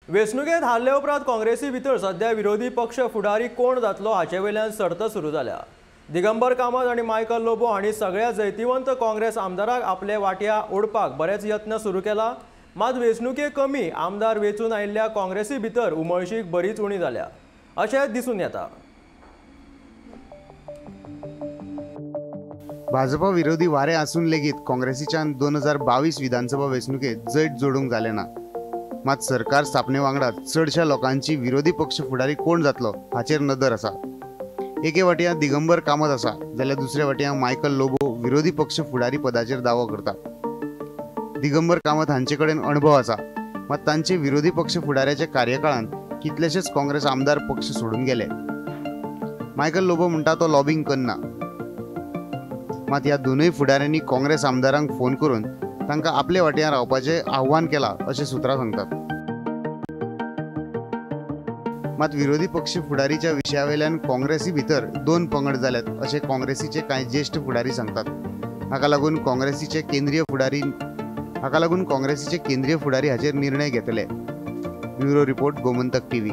वेंचणुकेंत हारले उपरांत काँग्रेसी भितर सध्या विरोधी पक्ष फुडारी कोण जातलो हाचे वयल्यान सर्त सुरू जाल्या. दिगंबर कामत आनी मायकल लोबो हांणी सगळ्या जैतिवंत काँग्रेस आमदारांक आपले वाट्या ओडपाक बरेच यत्न सुरू केला. मात वेंचणुके कमी आमदार वेंचून आयिल्ल्या काँग्रेसी भितर उमळशीक बरीच उणी जाल्या अशें दिसून येता. भाजपा विरोधी वारे आसून लेगीत काँग्रेसीच्यान 2022 विधानसभा वेंचणुकेत जैत जोडूंक जालें ना. मात सरकार स्थापने वांगडा चडशा लोकांची विरोधी पक्ष फुडारी कोण जातलो हाचेर नदर आसा. एके वाटयां दिगंबर कामत आसा जाल्यार दुसऱ्या वाटयां मायकल लोबो विरोधी पक्ष फुडारी पदाचेर दावो करता. दिगंबर कामत हांचे कडेन अणभव आसा, मात तांचे विरोधी पक्ष फुडाऱ्याच्या कार्यकाळांत कितलेशेच काँग्रेस आमदार पक्ष सोडून गेले. मायकल लोबो म्हणटा तो लॉबिंग करना. मात ह्या दोनूय फुडाऱ्यांनी काँग्रेस आमदारांक फोन करून तांकां आपले वाटयां रावपाचें आव्हान केलां अशें सुत्रां सांगतात. मात विरोधी पक्ष फुडारीच्या विशयावेल्यान काँग्रेसी भितर दोन पंगड जाल्यात अशें काँग्रेसीचे कांय ज्येश्ठ फुडारी सांगतात. हाका लागून काँग्रेसीचे केंद्रीय फुडारी हाचेर निर्णय घेतले. Bureau report, Gomantak TV.